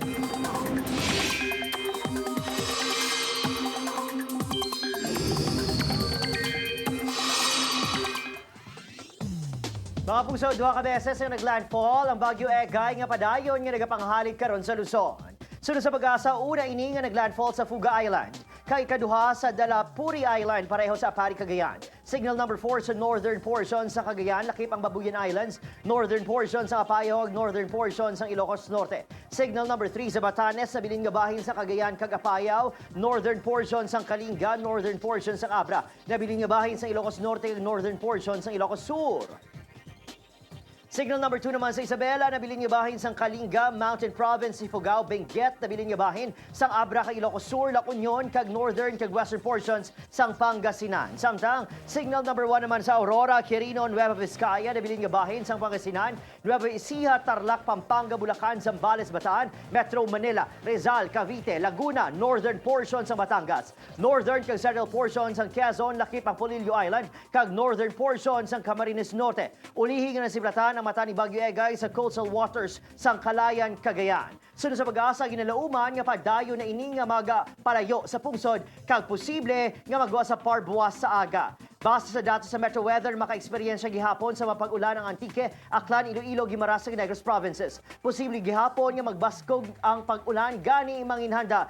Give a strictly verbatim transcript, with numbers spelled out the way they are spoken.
Mga pugso, duha ka beses ang naglandfall ang Bagyo Egay nga padayon nga nagapanghalik karon sa Luzon. Sunod sa pag-asa, una ini nga naglandfall sa Fuga Island, kag ikaduha sa Dalapuri Island, pareho sa Apari, Cagayan. Signal number four sa northern portion sa Cagayan, lakip ang Babuyan Islands, northern portion sa Apayao, ug northern portion sa Ilocos Norte. Signal number three sa Batanes, nabilin nga bahin sa Cagayan kag Apayao, northern portion sang Kalinga, northern portion sang Abra, nabilin nga bahin sa Ilocos Norte, ug northern portion sang Ilocos Sur. Signal number two naman sa Isabela, nabilin nga bahin sang Kalinga, Mountain Province, Ifugao, Benguet, nabilin nga bahin sang Abra kag Ilocos Sur, La Union, kag northern kag western portions sang Pangasinan. Samtang, signal number one naman sa Aurora, Quirino, Nueva Vizcaya, nabilin nga bahin sang Pangasinan, Nueva Ecija, Tarlac, Pampanga, Bulacan, Zambales, Bataan, Metro Manila, Rizal, Cavite, Laguna, northern portion sang Batangas, northern kag central portion sang Quezon, lakip ang Polillo Island, kag northern portion sang Camarines Norte. Ulihi nga nasiplatan ang mata ni Bagyo Egay sa coastal waters sang Calayan, Cagayan. Sunod sa pag-asa, ginalauman nga padayon na ini nga magapalayo sa pungsod kag posible nga magwa sa parbuwas sa aga. Base sa datos sa Metro Weather, maka-eksperyensya gihapon sa mapag-ulan ang Antique, Aklan, Iloilo, Guimaras, ug Negros Provinces. Posible gihapon nga magbaskog ang pag-ulan, gani manginhanda